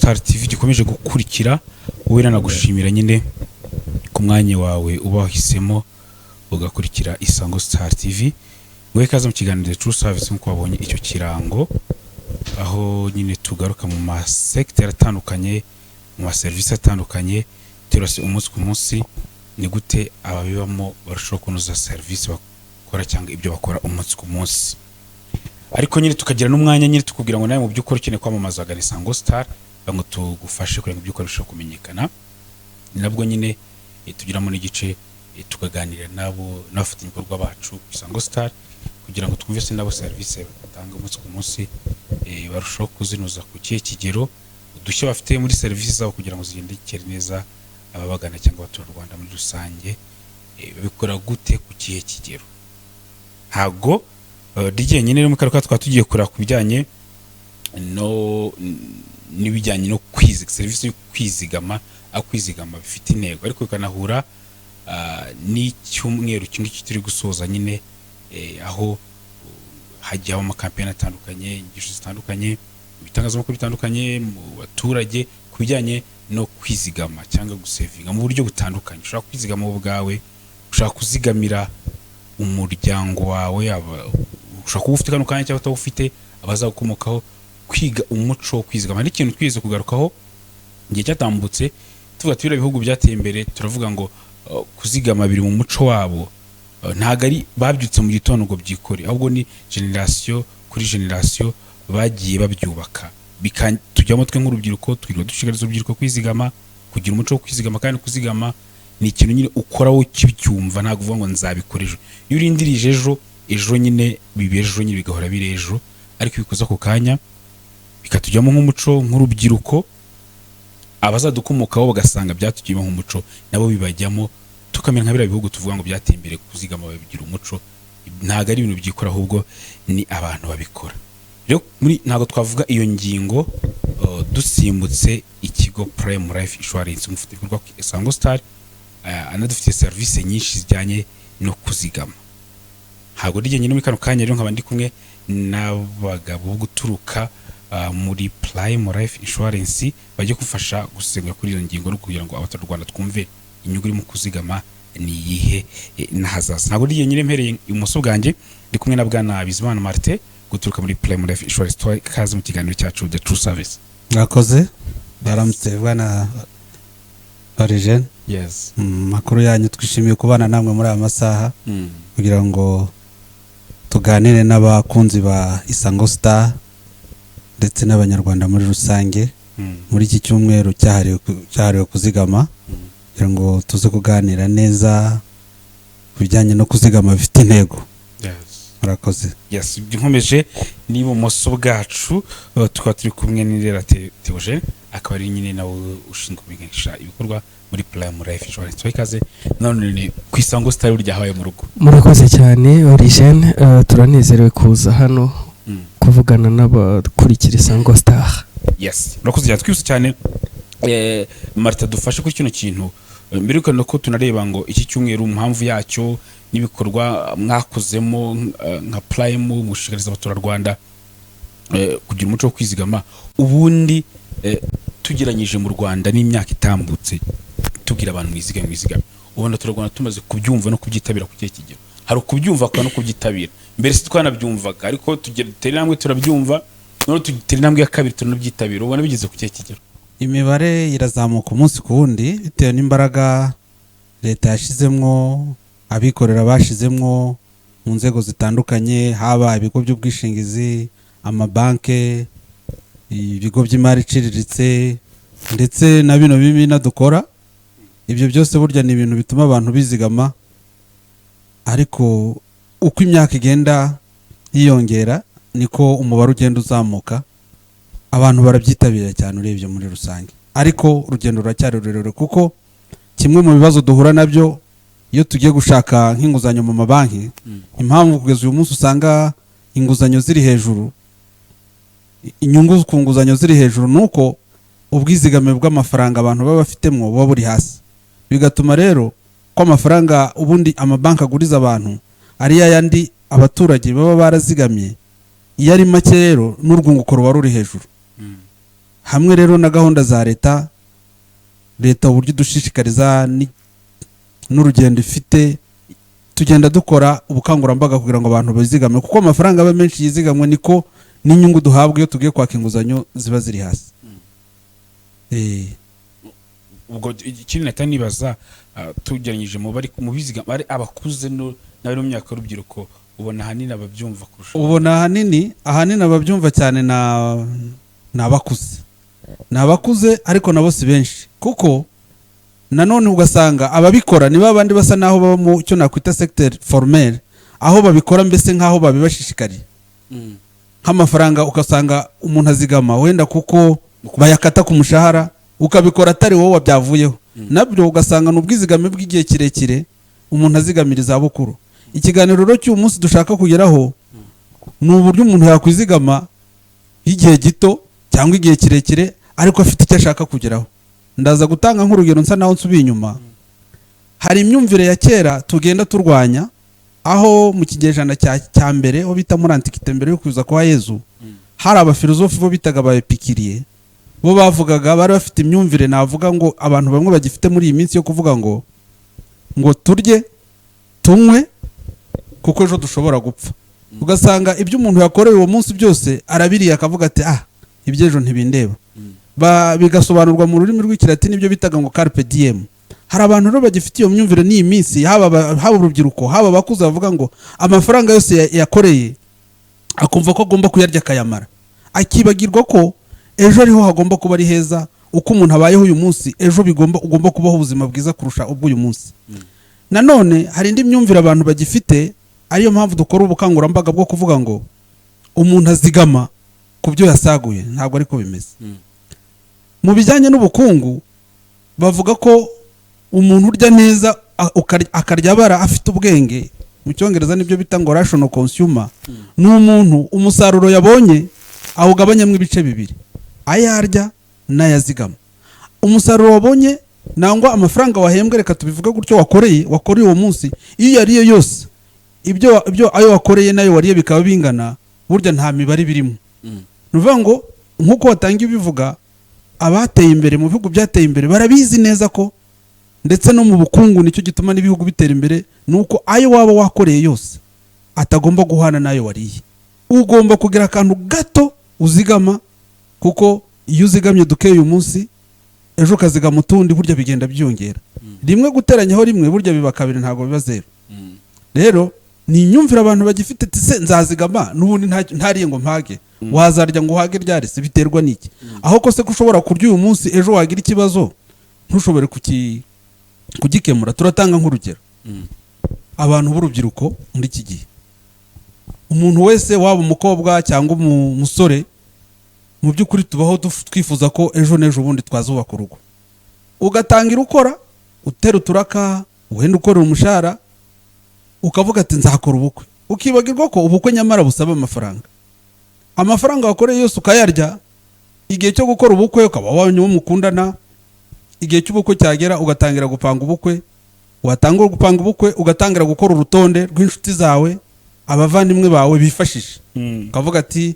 Star TV gikomeje gukurikira. Wowe nanagushimira nyine ku mwanya wawe uba wahisemo ugakurikira Isango Star TV. Wowe ikaze mu kiganiro The True Service, nk'uko wabonye icyo kirango, aho nyine tugaruka mu masegiteri atandukanye, mu maserivisi atandukanye, turase umunsi ku munsi ni gute ababibamo barushaho kunoza serivisi bakora cyangwa ibyo bakora umunsi ku munsi. Ariko nyine tukagira n'umwanya nyine tukubwira ngo nawe mu by'ukuri ukeneye kwamamaza, gana Isango Star ngo tugufashe kugira ngo ibyo ukora birusheho kumenyekana. Ni nabwo nyine tugiramo n'igice tukaganira nabo, n'abafatanyabikorwa bacu Isango Star, kugira ngo twumve se nabo serivisi batanga umunsi ku munsi barushaho kuzinoza ku kihe kigero, udushya bafite muri serivisi zabo kugira ngo zigendekere neza ababagana cyangwa abaturarwanda muri rusange, babikora gute, ku kihe kigero. Ntabwo DJ nyine rero mu karuka twaba tugiye kureba ku bijyanye no n'ibijyanye no kwiziga, serivisi yo kwizigama, aho kwizigama bifite intego, ariko bikanahura n'icyumweru kimwe turi gusoza nyine, aho hagiye habamo kampeni atandukanye, inyigisho zitandukanye mu bitangazamakuru bitandukanye, mu baturage, ku bijyanye no kwizigama cyangwa gusevinga mu buryo butandukanye. Ushobora kwizigama wowe ubwawe, ushobora kuzigamira umuryango wawe, ushobora kuba ufite kano kanya cyangwa utawufite, abazagukomokaho, kwiga umuco wo kwizigama. Hari ikintu twigeze kugarukaho igihe cyatambutse, tuvuga ati biriya bihugu byateye imbere, turavuga ngo kuzigama biri mu muco wabo. Ntabwo ari babyutse mu gitondo ngo byikore, ahubwo ni generation kuri generation bagiye babyubaka. Tujyamo twe nk'urubyiruko, twirirwa dushishikariza urubyiruko kwizigama, kugira umuco wo kwizigama. Kandi kuzigama ni ikintu nyine ukora wowe ukibyumva, ntabwo uvuga ngo nzabikora ejo. Iyo urindirije ejo, ejo nyine biba ejo nyine, bigahora biri ejo. Ariko iyo ubikoze ako kanya, bikatujyamo nk'umuco nk'urubyiruko, abazadukomokaho bagasanga byatugiyemo nk'umuco, nabo bibajyamo, tukamera nka biriya bihugu tuvuga ngo byateye imbere, kuzigama babigira umuco. Ntabwo ari ibintu byikora, ahubwo ni abantu babikora. Rero muri ntabwo twavuga iyo ngingo dusimbutse ikigo Prime Life Insurance, umufatanyabikorwa Isango Star, anadufitiye serivisi nyinshi zijyanye no kuzigama. Ntabwo ndi jyenyine muri kano kanya rero, nkaba ndi kumwe n'abagabo bo guturuka muri Prime Life Insurance bajye kufasha gusesengura kuri iyo ngingo no kugira ngo abaturarwanda twumve inyungu iri mu kuzigama ni iyihe n'ahazaza. Ntabwo ndi jyenyine, mpereye ibumoso bwanjye ndi kumwe na bwana Bizimana Martin guturuka muri Prime Life Insurance. Tubahe ikaze mu kiganiro cyacu The True Service. Mwakoze, baramutse bwana Origene. Yes. Makuru yanyu? Twishimiye kubana namwe muri aya masaha kugira ngo tuganire n'abakunzi ba Isango Star ndetse n'Abanyarwanda muri rusange muri iki cyumweru cyahariwe kuzigama, kugira ngo tuze kuganira neza ku bijyanye no kuzigama bifite intego. Murakoze. Yes, nkomeje n'ibumoso bwacu, tukaba turi kumwe n'Irera Theogene, akaba ari nyine nawe ushinzwe kumenyekanisha ibikorwa muri Prime Life Insurance. Tubahe ikaze none ni ku Isango Star ryahawe mu rugo. Murakoze cyane, Origene. Turanezerewe kuza hano kuvugana n'abakurikira Isango Star. Yes, murakoze cyane. Twihuse cyane, Marita, dufashe kuri kino kintu. Mbere yuko ko tunareba ngo iki cyumweru impamvu yacyo n'ibikorwa mwakozemo nka Prime mushishikariza abaturarwanda kugira umuco wo kwizigama, ubundi tugeranyije mu Rwanda n'imyaka itambutse tubwira abantu mwizigame, mwizigame, ubona abaturarwanda tumaze kubyumva no kubyitabira ku kihe kigero? Hari ukubyumva hakaba no kubyitabira. Mbere si twanabyumvaga, ariko tugera dutera intambwe turabyumva, noneho dutera intambwe ya kabiri turanabyitabira. Ubona bigeze ku kihe kigero? Imibare irazamuka umunsi ku wundi bitewe n'imbaraga leta yashyizemwo, abikorera bashyizemwo mu nzego zitandukanye, haba ibigo by'ubwishingizi, amabanke, ibigo by'imari iciriritse, ndetse na bino bimina dukora. Ibyo byose burya ni ibintu bituma abantu bizigama. Ariko uko imyaka igenda yiyongera niko umubare ugenda uzamuka, abantu barabyitabira cyane urebye muri rusange. Ariko urugendo ruracyari rurerure, kuko kimwe mu bibazo duhura nabyo iyo tugiye gushaka nk'inguzanyo mu mabanki, impamvu kugeza uyu munsi usanga inguzanyo ziri hejuru, inyungu ku nguzanyo ziri hejuru, ni uko ubwizigame bw'amafaranga abantu baba bafitemo buba buri hasi. Bigatuma rero ko amafaranga ubundi amabanki aguriza abantu ari ya yandi abaturage baba barazigamye. Iyo ari make rero, n'urwunguko ruba ruri hejuru. Hamwe rero na gahunda za leta, leta uburyo idushishikariza n'urugendo ifite, tugenda dukora ubukangurambaga kugira ngo abantu bizigame, kuko amafaranga aba menshi yizigamwe niko n'inyungu duhabwa iyo tugiye kwaka inguzanyo ziba ziri hasi. Ubwo ikindi nahita nibaza, tugereranyije mu bari mu bizigama ari abakuze n'abari mu myaka y'urubyiruko, ubona ahanini ababyumva kurusha? Ubona ahanini ababyumva cyane ni abakuze, ni abakuze, ariko nabo si benshi, kuko nanone ugasanga ababikora ni ba bandi basa n'aho baba mu cyo nakwita secteur formel, aho babikora mbese nk'aho babibashishikariye. Nk'amafaranga ugasanga umuntu azigama wenda kuko bayakata ku mushahara, ukabikora atari wowe wabyavuyeho. Nabyo ugasanga ni ubwizigame bw'igihe kirekire, umuntu azigamira izabukuru. Ikiganiro rero cy'uyu munsi dushaka kugeraho ni uburyo umuntu yakwizigama y'igihe gito cyangwa igihe kirekire, ariko afite icyo ashaka kugeraho. Ndaza gutanga nk'urugero nsa naho nsubiye inyuma. Hari imyumvire ya kera tugenda turwanya, aho mu kinyejana cya mbere, aho bita muri Antiquité, mbere yo kuza kwa Yezu, hari abafilozofi bo bitaga ba Épicuriens. Bo bavugaga, bari bafite imyumvire navuga ngo abantu bamwe bagifite muri iyi minsi, yo kuvuga ngo turye tunywe kuko ejo dushobora gupfa. Ugasanga ibyo umuntu yakoreye uwo munsi byose arabiriye, akavuga ati: "Ah, iby'ejo ntibindeba." Bigasobanurwa mu rurimi rw'Ikilatini ibyo bitaga ngo carpe diem. Hari abantu rero bagifite iyo myumvire n'iyi minsi, haba urubyiruko, haba abakuze, bavuga ngo amafaranga yose yakoreye akumva ko agomba kuyarya akayamara, akibagirwa ko ejo ariho hagomba kuba ari heza. Uko umuntu abayeho uyu munsi, ejo ugomba kubaho ubuzima bwiza kurusha ubw'uyu munsi. Nanone hari indi myumvire abantu bagifite, ariyo mpamvu dukora ubukangurambaga bwo kuvuga ngo umuntu azigama ku byo yasaguye. Ntabwo ariko bimeze. Mu bijyanye n'ubukungu bavuga ko umuntu urya neza, akarya abara, afite ubwenge, mu Cyongereza nibyo bita ngo rational consumer, ni umuntu umusaruro yabonye awugabanyamo ibice bibiri, ayarya n'ayazigama. Umusaruro wabonye nangwa amafaranga wahembwe, reka tubivuge gutyo, wakoreye uwo munsi, iyo uyariye yose, ibyo ayo wakoreye n'ayo wariye bikaba bingana, burya nta mibare birimo. Ni ukuvuga ngo nk'uko watangiye ubivuga, abateye imbere mu bihugu byateye imbere barabizi neza ko ndetse no mu bukungu, nicyo gituma n'ibihugu bitera imbere, ni uko ayo waba wakoreye yose atagomba guhana n'ayo wariye. Ugomba kugira akantu gato uzigama, kuko iyo uzigamye duke uyu munsi, ejo ukazigama utundi, burya bigenda byiyongera. Rimwe guteranyaho rimwe burya biba kabiri, ntabwo biba zeru. Rero ni imyumvire abantu bagifite, ati: "Se nzazigama n'ubundi ntariye ngo mpage?" Wazarya ngo uhage ryari se? Biterwa n'iki? Aho ko se ko ushobora kurya uyu munsi, ejo wagira ikibazo ntushobore kugikemura? Turatanga nk'urugero abantu b'urubyiruko muri iki gihe. Umuntu wese, waba umukobwa cyangwa umusore, mu by'ukuri tubaho twifuza ko ejo n'ejo bundi twazubaka urugo. Ugatangira ukora, utera uturaka, wenda ukorera umushahara, ukavuga ati: "Nzakora ubukwe." Ukibagirwa ko ubukwe nyamara busaba amafaranga. Amafaranga wakoreye yose ukayarya, igihe cyo gukora ubukwe ukaba wabonye uwo mukundana, igihe cy'ubukwe cyagera ugatangira gupanga ubukwe. Watanga gupanga ubukwe, ugatangira gukora urutonde rw'inshuti zawe, abavandimwe bawe bifashisha, ukavuga ati: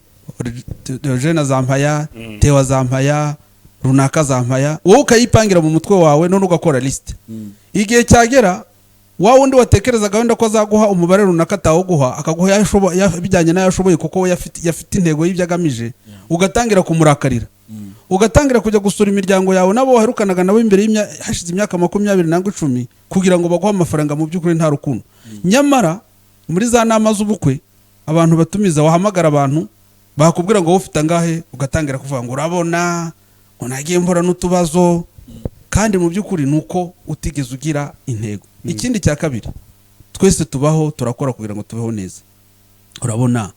"Eugene azampaya, Theo azampaya, runaka azampaya." Wowe ukayipangira mu mutwe wawe, none ugakora lisite. Igihe cyagera, wa wundi watekerezaga wenda ko azaguha umubare runaka atawuguha, akaguha bijyanye n'ayo ashoboye, kuko we yafite intego y'ibyo agamije, ugatangira kumurakarira, ugatangira kujya gusura imiryango yawe nabo waherukanaga nabo imbere hashize imyaka 20 nangwa 10, kugira ngo baguhe amafaranga. Mu by'ukuri nta rukundo. Nyamara muri za nama z'ubukwe abantu batumiza, wahamagara abantu, bakubwira ngo: "Wowe ufite angahe?" Ugatangira kuvuga ngo: "Urabona," ngo "nagiye mbura n'utubazo." Kandi mu by'ukuri ni uko utigeze ugira intego. Ikindi cya kabiri, twese tubaho turakora kugira ngo tubeho neza. Urabona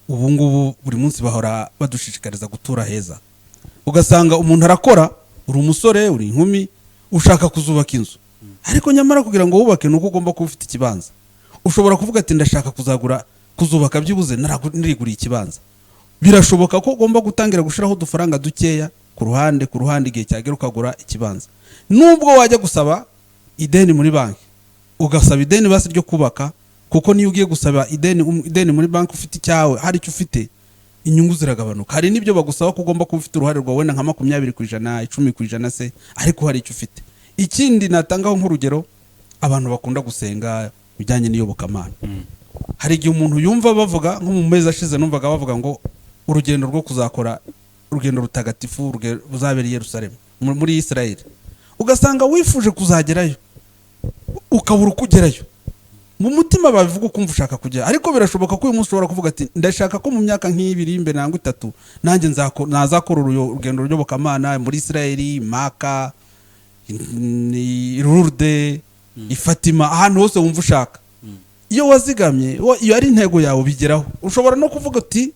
ubu ngubu buri munsi bahora badushishikariza gutura heza. Ugasanga umuntu arakora, uri umusore, uri inkumi, ushaka kuzubaka inzu, ariko nyamara kugira ngo wubake ni uko ugomba kuba ufite ikibanza. Ushobora kuvuga ati: "Ndashaka kuzagura, kuzubaka byibuze niriguriye ikibanza." Birashoboka ko ugomba gutangira gushyiraho udufaranga dukeya ku ruhande ku ruhande, igihe cyagera ukagura ikibanza. Nubwo wajya gusaba ideni muri banki, ugasaba ideni basi ryo kubaka, kuko niyo ugiye gusaba ideni muri banki ufite icyawe, hari icyo ufite. Inyungu ziragabanuka. Hari n'ibyo bagusaba ko ugomba kuba ufite uruhare rwawe, wenda nka 20%, 10% se, ariko hari icyo ufite. Ikindi natangaho nk'urugero, abantu bakunda gusenga, bijyanye n'iyobokamana, hari igihe umuntu yumva bavuga, nko mu mezi ashize numvaga bavuga ngo urugendo rwo kuzakora urugendo rutagatifu ruzabera i Yerusalemu muri Israel, ugasanga wifuje kuzagerayo, ukabura uko ugerayo. Mu mutima babivuga, ukumva ushaka kujya, ariko birashoboka ko uyu munsi ushobora kuvuga ati: "Ndashaka ko mu myaka nk'ibiri imbere nangwa 3 nanjye nazakora urugendo rw'iyobokamana muri Israel, Maka, Lourdes, i Fatima, ahantu hose wumva ushaka." Iyo wazigamye, iyo ari intego yawe, ubigeraho. Ushobora no kuvuga uti: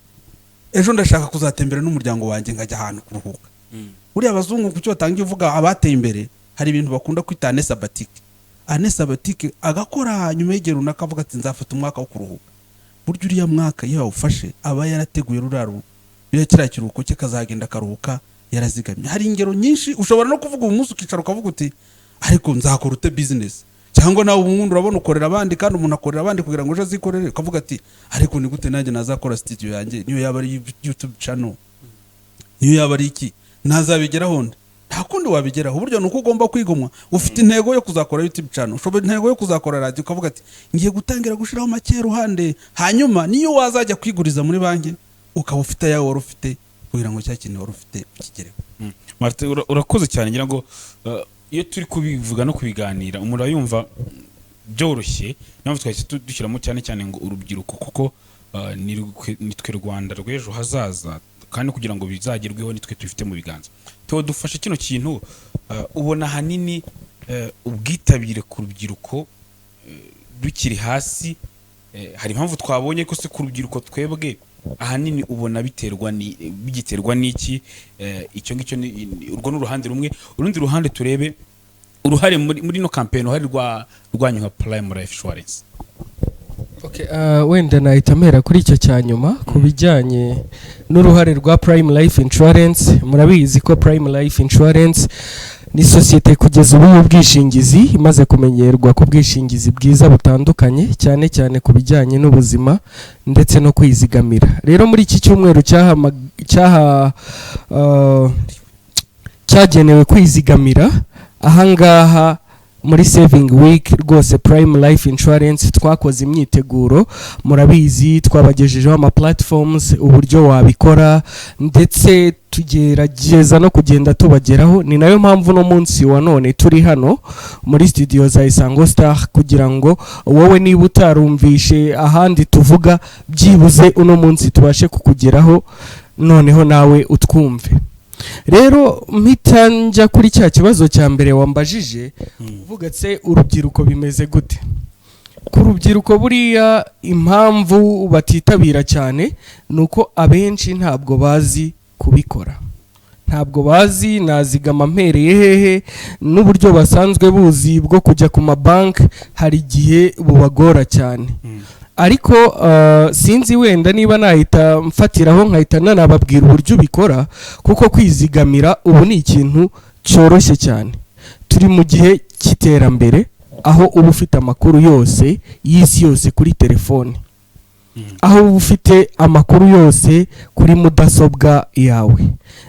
"Ejo ndashaka kuzatembera n'umuryango wanjye, nkajya ahantu kuruhuka." Buriya abazungu, ku cyo batangiye uvuga, abateye imbere, hari ibintu bakunda kwita année sabbatique. Année sabbatique, agakora, nyuma y'igihe runaka avuga ati: "Nzafata umwaka wo kuruhuka." Burya uriya mwaka iyo yawufashe, aba yarateguye ruriya kiriya kiruhuko cye, kazagenda akaruhuka yarazigamye. Hari ingero nyinshi. Ushobora no kuvuga uyu munsi, ukicara ukavuga uti: "Ariko nzakora ute business?" Cyangwa nawe ubundi urabona ukorera abandi, kandi umuntu akorera abandi kugira ngo ejo azikorere, ukavuga ati: "Ariko ni gute nanjye nazakora studio yanjye, niyo yaba ari YouTube channel, niyo yaba ari iki, ntazabigeraho nde?" Nta kundi wabigeraho buryo ni uko ugomba kwigomwa. Ufite intego yo kuzakora YouTube channel, ushobora intego yo kuzakora radiyo, ukavuga ati: "Ngiye gutangira gushyiraho make ruhande." Hanyuma niyo wazajya kwiguriza muri banki, ukaba ufite ayawe wari ufite kugira ngo cya kintu wari ufite ukigereho. Martin, urakoze cyane. Ngira ngo iyo turi kubivuga no kubiganira, umuntu arayumva byoroshye. Niyo mpamvu twahise dushyiramo cyane cyane ngo urubyiruko, kuko ni twe Rwanda rw'ejo hazaza, kandi kugira ngo bizagerweho nitwe tubifite mu biganza. Tuba dufashe kino kintu, ubona ahanini ubwitabire ku rubyiruko rukiri hasi. Hari impamvu twabonye ko se ku rubyiruko twebwe ahanini ubona biterwa ni bigiterwa n'iki? Icyo ngicyo urwo ni uruhande rumwe. Urundi ruhande, turebe uruhare muri no campaign, uruhare rwanyu nka Prime Life Insurance. Okay, wenda nahita mpera kuri icyo cya nyuma ku bijyanye n'uruhare rwa Prime Life Insurance. Murabizi ko Prime Life Insurance ni sosiyete kugeza ubu y'ubwishingizi imaze kumenyerwa ku bwishingizi bwiza butandukanye, cyane cyane ku bijyanye n'ubuzima ndetse no kwizigamira. Rero muri iki cyumweru cyaha cyagenewe kwizigamira, ahangaha muri Saving Week, rwose Prime Life Insurance twakoze imyiteguro. Murabizi, twabagejejeho ama platforms, uburyo wabikora, ndetse tugerageza no kugenda tubageraho. Ni nayo mpamvu no munsi wa none turi hano muri studio za Isango Star, kugira ngo wowe niba utarumvishe ahandi tuvuga, byibuze uno munsi tubashe kukugeraho, noneho nawe utwumve. Rero mpita njya kuri cya kibazo cya mbere wambajije, uvuga se urubyiruko bimeze gute? Ku rubyiruko, buriya impamvu batitabira cyane ni uko abenshi ntabwo bazi kubikora, ntabwo bazi nazigama mpereye hehe, n'uburyo basanzwe buzi bwo kujya ku mabanki hari igihe bubagora cyane. Ariko sinzi wenda niba nahita mfatiraho nkahita nanababwira uburyo ubikora, kuko kwizigamira ubu ni ikintu cyoroshye cyane. Turi mu gihe cy'iterambere aho uba ufite amakuru yose y'isi yose kuri telefone, aho uba ufite amakuru yose kuri mudasobwa yawe.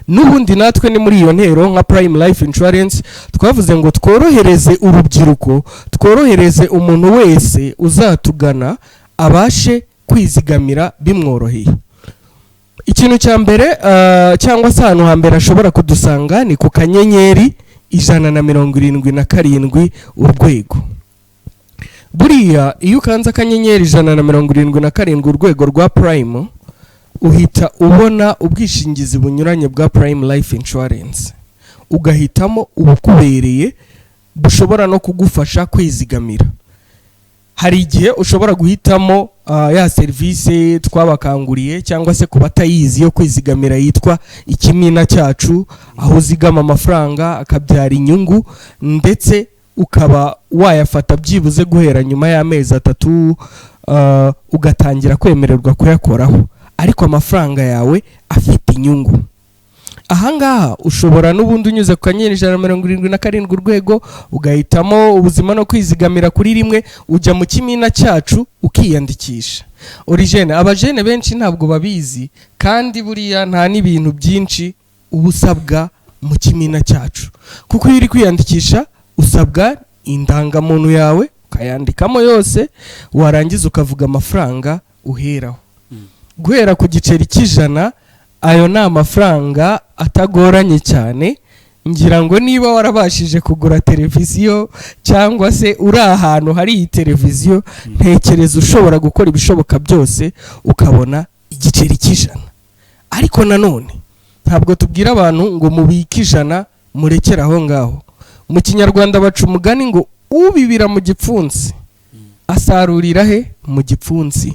N'ubundi natwe ni muri iyo ntero nka Prime Life Insurance twavuze ngo tworohereze urubyiruko, tworohereze umuntu wese uzatugana, abashe kwizigamira bimworoheye. Ikintu cya mbere, cyangwa se ahantu hambere ashobora kudusanga, ni ku *177#. Buriya iyo ukanze *177# rwa Prime, uhita ubona ubwishingizi bunyuranye bwa Prime Life Insurance, ugahitamo ubukubereye bushobora no kugufasha kwizigamira. Hari igihe ushobora guhitamo ya serivisi twabakanguriye, cyangwa se ku batayizi, yo kwizigamira yitwa Ikimina Cyacu, aho uzigama amafaranga akabyara inyungu, ndetse ukaba wayafata byibuze guhera nyuma y'amezi 3, ugatangira kwemererwa kuyakoraho, ariko amafaranga yawe afite inyungu. Ahangaha ushobora n'ubundi unyuze ku *177# ugahitamo ubuzima no kwizigamira kuri rimwe, ujya mu kimina cyacu ukiyandikisha. Origene, abajene benshi ntabwo babizi, kandi buriya nta n'ibintu byinshi uba usabwa mu kimina cyacu, kuko iyo uri kwiyandikisha usabwa indangamuntu yawe ukayandikamo yose, warangiza ukavuga amafaranga uheraho, guhera ku giceri cy'100. Ayo ni amafaranga atagoranye cyane. Ngira ngo niba warabashije kugura televiziyo cyangwa se uri ahantu hari iyi televiziyo, ntekereza ushobora gukora ibishoboka byose ukabona igiceri cy'100. Ariko nanone ntabwo tubwira abantu ngo mubike 100 murekere aho ngaho. Mu Kinyarwanda baca umugani ngo ubibira mu gipfunsi asarurira he? Mu gipfunsi.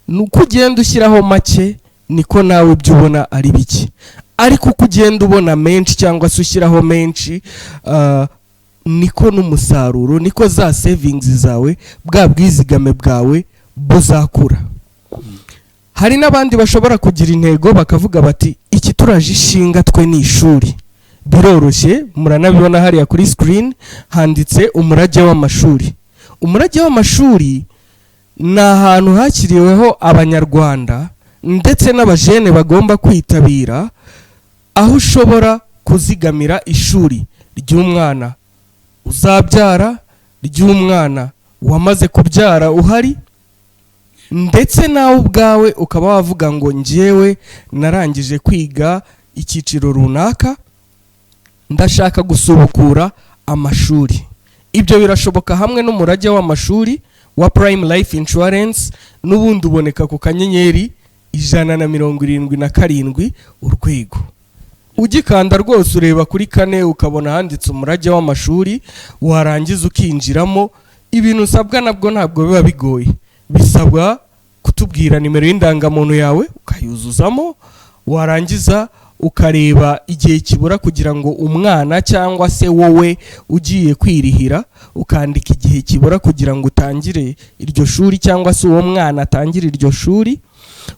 Ni uko ugenda ushyiraho make niko nawe ibyo ubona ari bike, ariko uko ugenda ubona menshi cyangwa se ushyiraho menshi, niko n'umusaruro, niko za savings zawe, bwa bwizigame bwawe buzakura. Hari n'abandi bashobora kugira intego bakavuga bati: "Iki turaje ishinga twe ni ishuri." Biroroshye, muranabibona hariya kuri screen handitse umurage w'amashuri. Umurage w'amashuri ni ahantu hashyiriweho Abanyarwanda ndetse n'abajene bagomba kwitabira, aho ushobora kuzigamira ishuri ry'umwana uzabyara, ry'umwana wamaze kubyara uhari, ndetse nawe ubwawe ukaba wavuga ngo: "Njyewe narangije kwiga icyiciro runaka, ndashaka gusubukura amashuri." Ibyo birashoboka hamwe n'umurage w'amashuri wa Prime Life Insurance. N'ubundi uboneka ku *177#. Ugikanda rwose ureba kuri kane ukabona handitse umurage w'amashuri, warangiza ukinjiramo. Ibintu usabwa nabwo ntabwo biba bigoye. Bisabwa kutubwira nimero y'indangamuntu yawe ukayuzuzamo, warangiza ukareba igihe kibura kugira ngo umwana cyangwa se wowe ugiye kwirihira, ukandika igihe kibura kugira ngo utangire iryo shuri cyangwa se uwo mwana atangire iryo shuri,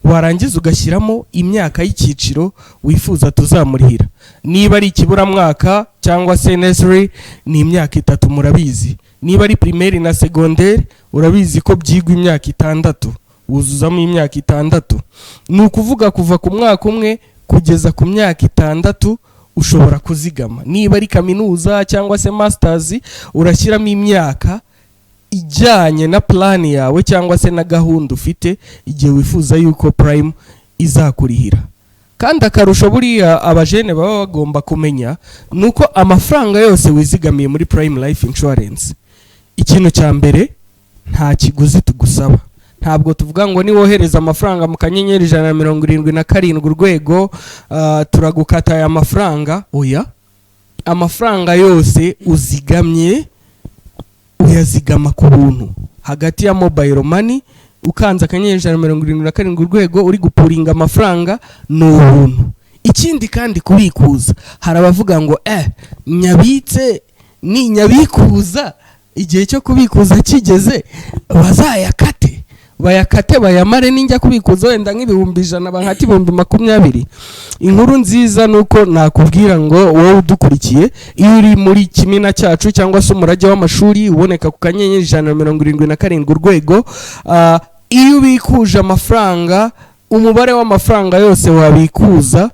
warangiza ugashyiramo imyaka y'icyiciro wifuza tuzamurihira. Niba ari ikiburamwaka cyangwa se nursery ni imyaka 3, murabizi. Niba ari primaire na secondaire, urabizi ko byigwa imyaka 6, wuzuzamo imyaka 6. Ni ukuvuga kuva ku mwaka 1 kugeza ku myaka 6 ushobora kuzigama. Niba ari kaminuza cyangwa se masters, urashyiramo imyaka ijyanye na plan yawe cyangwa se na gahunda ufite, igihe wifuza yuko Prime izakurihira. Kandi akarusho buriya abajene baba bagomba kumenya ni uko amafaranga yose wizigamiye muri Prime Life Insurance, ikintu cya mbere, nta kiguzi tugusaba. Ntabwo tuvuga ngo niwohereza amafaranga mu *177#, turagukata aya mafaranga. Oya, amafaranga yose uzigamye uyazigama ku buntu. Hagati ya mobile money, ukanze *177# uri gupuringa amafaranga, ni ubuntu. Ikindi kandi, kubikuza, hari abavuga ngo nyabitse, ni nyabikuza igihe cyo kubikuza kigeze bazayakate, bayakate bayamare, ninjya kubikuza wenda nk'ibihumbi 100 bankate 20,000." Inkuru nziza ni uko nakubwira ngo wowe udukurikiye, iyo uri muri kimina cyacu cyangwa se umurage w'amashuri uboneka ku *177#, iyo ubikuje amafaranga, umubare w'amafaranga yose wabikuza,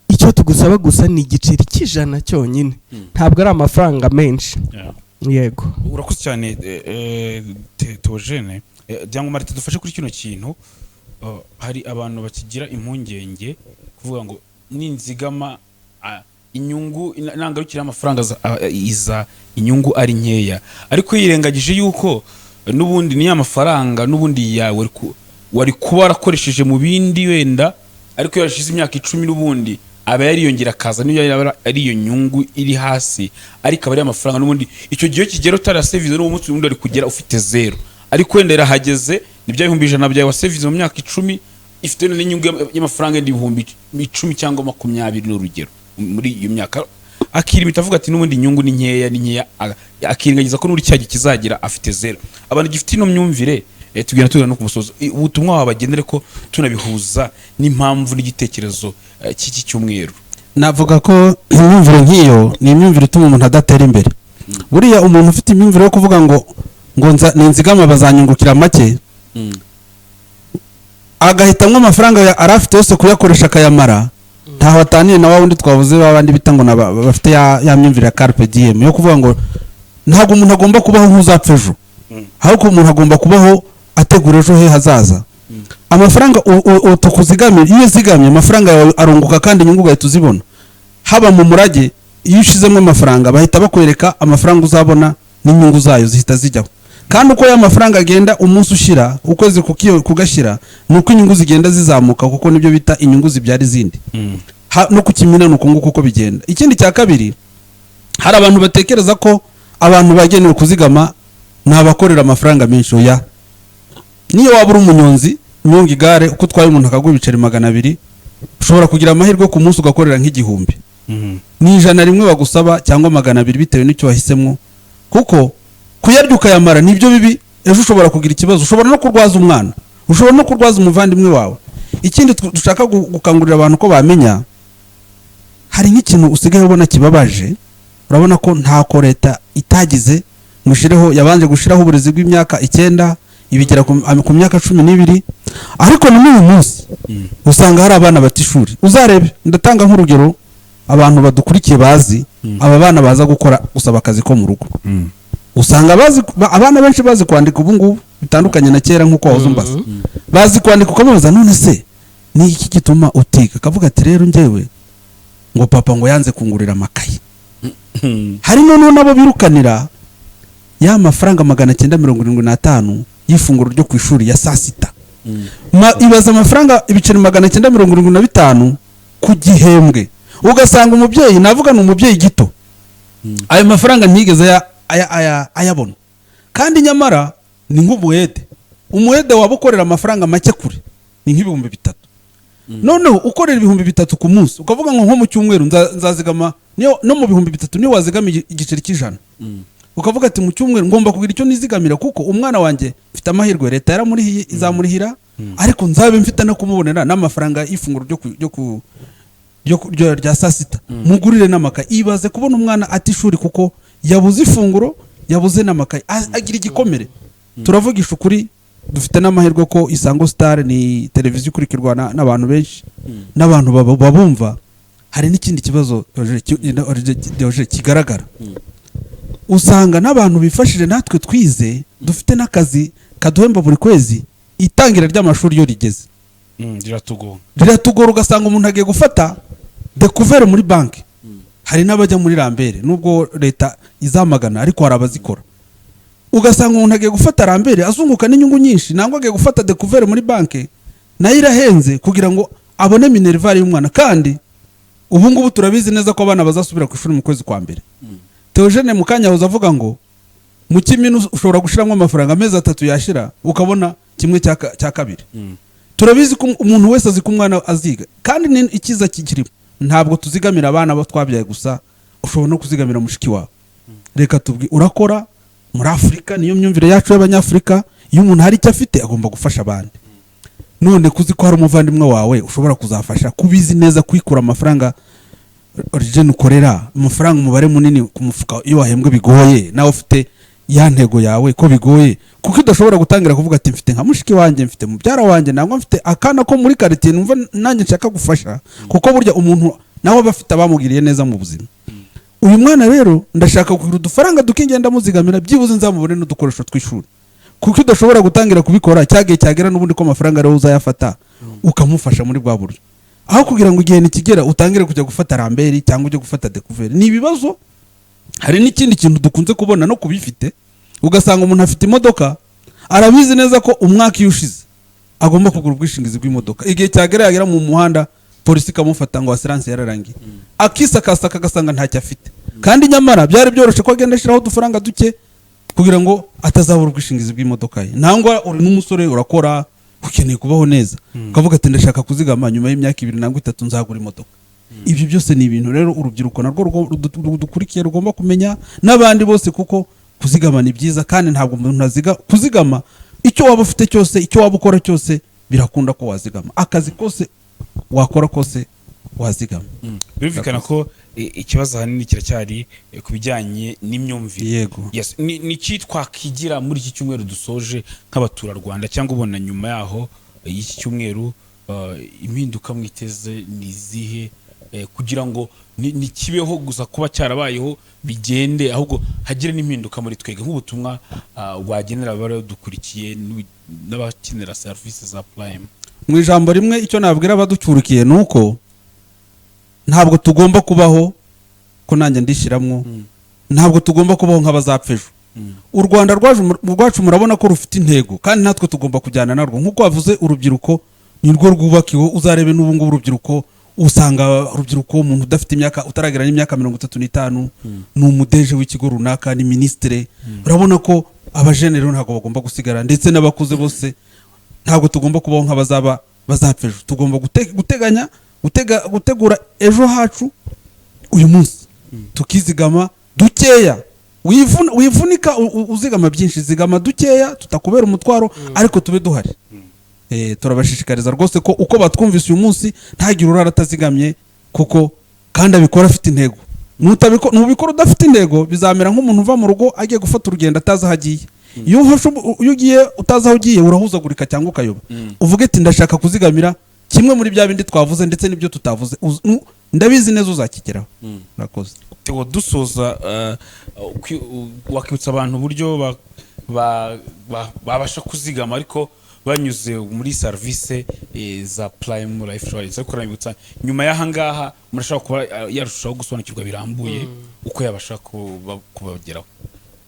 icyo tugusaba gusa ni igiceri cy'100 cyonyine. Ntabwo ari amafaranga menshi. Yego. Urakoze cyane, Theogene. Byangwa Marite, dufashe kuri kino kintu. Hari abantu bakigira impungenge kuvuga ngo ninzigama, inyungu nangarukira amafaranga iza inyungu ari nkeya, ariko yirengagije yuko n'ubundi ni ya mafaranga n'ubundi yawe wari kuba warakoresheje mu bindi wenda, ariko iyo yashize imyaka 10 n'ubundi aba yariyongera akaza, niyo yaba ari iyo nyungu iri hasi, ariko aba ari amafaranga n'ubundi. Icyo gihe kigera utarasevize n'uwo munsi ubundi wari kugera ufite zero, ariko wenda irahageze, ni bya 100,000 byawe wasevize mu myaka 10 ifite n'inyungu y'amafaranga yenda 10,000 cyangwa 20, ni urugero, muri iyo myaka. Akirimita avuga ati: "N'ubundi inyungu ni nkeya, ni nkeya," akirengagiza ko n'uri cya gihe kizagira afite zero. Abantu gifite ino myumvire, tugenda tugana no ku musozo. Ubutumwa wabagenere ko tunabihuza n'impamvu n'igitekerezo cy'iki cyumweru. Navuga ko imyumvire nk'iyo ni imyumvire ituma umuntu adatera imbere. Buriya umuntu ufite imyumvire yo kuvuga ngo ninzigama bazanyungukira make, agahitamo amafaranga yari afite yose kuyakoresha akayamara, ntaho ataniye na wa wundi twavuze, ba bandi bita ngo bafite ya myumvire ya carpe diem, yo kuvuga ngo ntabwo umuntu agomba kubaho nk'uzapfa ejo, ahubwo umuntu agomba kubaho ategura ejo he hazaza. Amafaranga tukuzigamira, iyo uzigamye amafaranga yawe arunguka kandi inyungu ugahita uzibona. Haba mu murage, iyo ushizemo amafaranga bahita bakwereka amafaranga uzabona n'inyungu zayo zihita zijyaho. Kandi uko ya mafaranga agenda, umunsi ushira, ukwezi kugashyira, ni uko inyungu zigenda zizamuka, kuko nibyo bita inyungu zibyara izindi. No ku kimina ni uko nguko uko bigenda. Ikindi cya kabiri, hari abantu batekereza ko abantu bagenewe kuzigama ni abakorera amafaranga menshi. Oya, niyo waba uri umunyonzi unyonga igare, uko utwaye umuntu akaguha ibiceri 200, ushobora kugira amahirwe ku munsi ugakorera nk'igihumbi. Ni 100 bagusaba cyangwa 200 bitewe n'icyo wahisemo, kuko kuyarya ukayamara nibyo bibi. Ejo ushobora kugira ikibazo, ushobora no kurwaza umwana, ushobora no kurwaza umuvandimwe wawe. Ikindi dushaka gukangurira abantu ko bamenya, hari nk'ikintu usigaye ubona kibabaje. Urabona ko ntako leta itagize ngo ishireho, yabanje gushyiraho uburezi bw'imyaka 9, ibigera ku myaka 12, ariko na n'uyu munsi usanga hari abana bata ishuri. Uzarebe, ndatanga nk'urugero, abantu badukurikiye bazi aba bana baza gukora, gusaba akazi ko mu rugo, usanga bazi abana benshi bazi kwandika ubu ngubu, bitandukanye na kera nk'uko wahoze umbaza. Bazi kwandika, ukamubaza: "None se ni iki gituma utiga?" Akavuga ati: "Rero njyewe ngo papa ngo yanze kungurira amakayi." Hari noneho nabo birukanira ya mafaranga 975 y'ifunguro ryo ku ishuri ya saa sita. Ibaza amafaranga ibiceri 975 ku gihembwe, ugasanga umubyeyi, navuga ni umubyeyi gito, ayo mafaranga ntiyigeze ayabona. Kandi nyamara ni nk'umuhede, umuhede waba ukorera amafaranga make kure ni nk'ibihumbi 3. Noneho ukorera 3000 ku munsi, ukavuga ngo nko mu cyumweru nzazigama, no mu 3000 niyo wazigama igiceri cy'ijana, ukavuga ati: "Mu cyumweru ngomba kugira icyo nizigamira, kuko umwana wanjye mfite amahirwe leta yaramurihiye, izamurihira, ariko nzabe mfite no kumubonera n'amafaranga y'ifunguro ryo ku- ryo ku ryo ku- ryo- rya saa sita, mugurire n'amakaye." Ibaze kubona umwana ata ishuri kuko yabuze ifunguro, yabuze n'amakaye, agira igikomere. Turavugisha ukuri, dufite n'amahirwe ko Isango Star ni televiziyo ikurikirwa n'abantu benshi n'abantu babumva. Hari n'ikindi kibazo, Roger, kigaragara. Usanga n'abantu bifashije, natwe twize, dufite n'akazi kaduhemba buri kwezi, itangira ry'amashuri iyo rigeze Riratugonga. Riratugora. Ugasanga umuntu agiye gufata découvert muri banki. Hari n'abajya muri rambere, nubwo leta izamagana, ariko hari abazikora. Ugasanga umuntu agiye gufata rambere azunguka n'inyungu nyinshi, nangwa agiye gufata découvert muri banki, nayo irahenze, kugira ngo abone minerval y'umwana. Kandi ubu ngubu turabizi neza ko abana bazasubira ku ishuri mu kwezi kwa mbere. Theogene mu kanya yahoze avuga ngo mu kimina ushobora gushyiramo amafaranga, amezi 3 yashira ukabona kimwe cya kabiri. Turabizi ko umuntu wese azi ko umwana aziga, kandi ni icyiza kikirimo, ntabwo tuzigamira abana bo twabyaye gusa, ushobora no kuzigamira mushiki wawe. Reka tubwi urakora muri Afurika, niyo myumvire yacu y'Abanyafurika: iyo umuntu hari icyo afite agomba gufasha abandi. None kuzi ko hari umuvandimwe wawe ushobora kuzafasha, kubizi neza kwikura amafaranga origine ukorera amafaranga umubare munini ku mufuka iyo wahembwe bigoye, nawe ufite ya ntego yawe ko bigoye, kuko udashobora gutangira kuvuga ati: "Mfite nka mushiki wanjye, mfite mubyara wanjye, nangwa mfite akana ko muri karitsiye numva nanjye nshaka gufasha," kuko burya umuntu nawe aba afite abamugiriye neza mu buzima. "Uyu mwana rero ndashaka kugira udufaranga duke ngenda muzigamira, byibuze nzamubone n'udukoresho tw'ishuri." Kuko udashobora gutangira kubikora cyagiye cyagera n'ubundi ko amafaranga ariwo uzayafata ukamufasha muri bwa buryo, aho kugira ngo igihe nikigera utangire kujya gufata rambert cyangwa ujye gufata découvert, ni ibibazo. Hari n'ikindi kintu dukunze kubona no kubifite, ugasanga umuntu afite imodoka, arabizi neza ko umwaka iyo ushize agomba kugura ubwishingizi bw'imodoka. Igihe cyagera, yagera mu muhanda polisi ikamufata ngo assurance yararangiye, akisakasaka agasanga ntacyo afite. Kandi nyamara byari byoroshye ko agenda ashyiraho udufaranga duke kugira ngo atazabura ubwishingizi bw'imodoka ye. Nangwa uri n'umusore urakora, ukeneye kubaho neza, ukavuga ati: "Ndashaka kuzigama, nyuma y'imyaka 2 nangwa 3 nzagura imodoka." Ibyo byose ni ibintu rero urubyiruko narwo rudukurikiye rugomba kumenya, n'abandi bose, kuko kuzigama ni byiza. Kandi ntabwo umuntu aziga kuzigama, icyo waba ufite cyose, icyo waba ukora cyose, birakunda ko wazigama. Akazi kose wakora kose Wazigama. Birumvikana ko ikibazo ahanini kiracyari ku bijyanye n'imyumvire. Yego. Yes. Ni iki twakigira muri iki cyumweru dusoje nk'abaturarwanda, cyangwa ubona nyuma yaho y'iki cyumweru impinduka mwiteze ni izihe, kugira ngo ntikibeho gusa kuba cyarabayeho bigende, ahubwo hagire n'impinduka muri twebwe, nk'ubutumwa wagenera abadukurikiye n'abakenera serivisi za Prime? Mu ijambo rimwe, icyo nabwira abaducyurikiye ni uko ntabwo tugomba kubaho, ko nanjye ndishyiramo, ntabwo tugomba kubaho nk'abazapfa ejo. U Rwanda rwacu murabona ko rufite intego, kandi natwe tugomba kujyana narwo. Nk'uko wavuze, urubyiruko ni rwo rwubakiwe. Uzarebe n'ubu ngubu urubyiruko, usanga urubyiruko, umuntu udafite imyaka, utaragera n'imyaka 35, ni umu DG w'ikigo runaka, ni minisitire. Urabona ko aba jeunes rero ntabwo bagomba gusigara, ndetse n'abakuze bose. Ntabwo tugomba kubaho nk'abazaba bazapfa ejo. Tugomba guteganya, gutegura ejo hacu uyu munsi, tukizigama dukeya. Wivunika uzigama byinshi, zigama dukeya tutakubera umutwaro, ariko tube duhari. Turabashishikariza rwose ko uko batwumvise uyu munsi, ntagire urara atazigamye, kuko kandi abikora afite intego. Nubikora udafite intego, bizamera nk'umuntu uva mu rugo agiye gufata urugendo atazi aho agiye. Iyo ugiye utazi aho ugiye, urahuzagurika cyangwa ukayoba. Uvuge ati: "Ndashaka kuzigamira kimwe muri bya bindi twavuze ndetse n'ibyo tutavuze." Ndabizi neza uzakigeraho. Murakoze. Theo, dusoza, wakibutsa abantu uburyo babasha kuzigama, ariko banyuze muri serivisi za Prime Life Insurance? Ariko urabibutsa, nyuma y'aha ngaha umuntu ashobora kuba yarushaho gusobanukirwa birambuye uko yabasha kubageraho.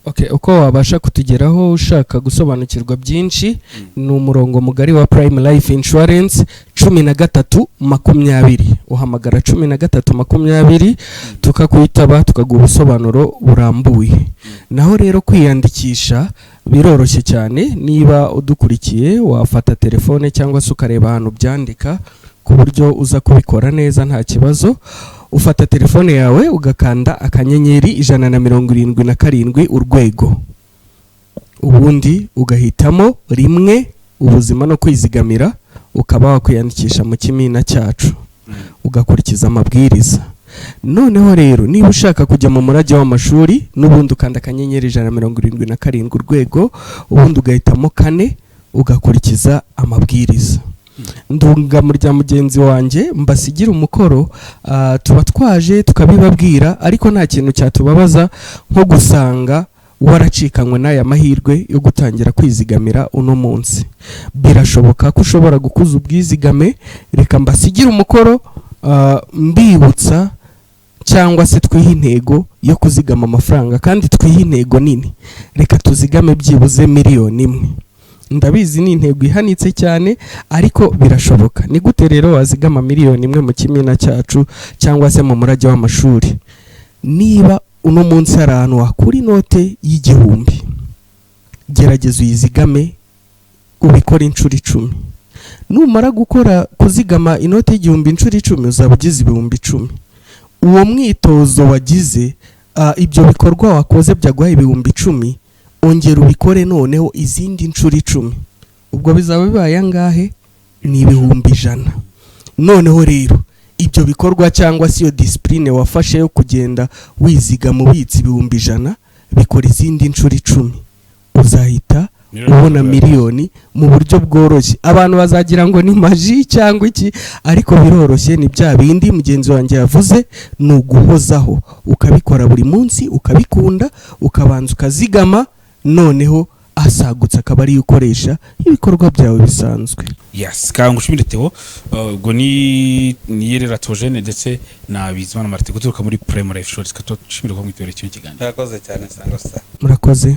Okay, uko wabasha kutugeraho ushaka gusobanukirwa byinshi, ni umurongo mugari wa Prime Life Insurance, 1320. Uhamagara 1320, tukakwitaba, tukaguha ubusobanuro burambuye. Naho rero kwiyandikisha biroroshye cyane. Niba udukurikiye, wafata telefone cyangwa se ukareba ahantu byandika, ku buryo uza kubikora neza nta kibazo. Ufata telefone yawe, ugakanda *177#, ubundi ugahitamo 1, ubuzima no kwizigamira, ukaba wakwiyandikisha mu kimina cyacu, ugakurikiza amabwiriza. Noneho rero niba ushaka kujya mu murage w'amashuri, n'ubundi ukanda *177#, ubundi ugahitamo 4, ugakurikiza amabwiriza. Ndunga mu rya mugenzi wanjye, mbasigira umukoro. Tuba twaje tukabibabwira, ariko nta kintu cyatubabaza nko gusanga waracikanywe n'aya mahirwe yo gutangira kwizigamira uno munsi. Birashoboka ko ushobora gukuza ubwizigame. Reka mbasigire umukoro, mbibutsa cyangwa se twihe intego yo kuzigama amafaranga, kandi twihe intego nini. Reka tuzigame byibuze 1 miliyoni. Ndabizi ni intego ihanitse cyane, ariko birashoboka. Ni gute rero wazigama 1 miliyoni mu kimina cyacu cyangwa se mu murage w'amashuri? Niba uno munsi hari ahantu wakura inote y'1000, gerageza uyizigame, ubikore inshuro 10. Numara gukora kuzigama inote y'1000 inshuro 10, uzaba ugize 10,000. Uwo mwitozo wagize, ibyo bikorwa wakoze byaguha 10,000, ongera ubikore noneho izindi nshuro 10. Ubwo bizaba bibaye angahe? Ni 100,000. Noneho rero ibyo bikorwa cyangwa se iyo discipline wafashe yo kugenda wizigama, ubitsa 100,000, bikora izindi nshuro 10, uzahita ubona miliyoni mu buryo bworoshye. Abantu bazagira ngo ni magie cyangwa iki, ariko biroroshye. Ni bya bindi mugenzi wanjye yavuze, ni uguhozaho, ukabikora buri munsi, ukabikunda, ukabanza ukazigama, noneho asagutse akaba ariyo ukoresha ibikorwa byawe bisanzwe. Yes, kangushimire Theo. Ubwo ni Niyerera Theogene ndetse na Bizimana Martin guturuka muri Prime Life Insurance. Katushimire ko mwitabiriye kino kiganiro. Murakoze cyane, Sangwa. Murakoze.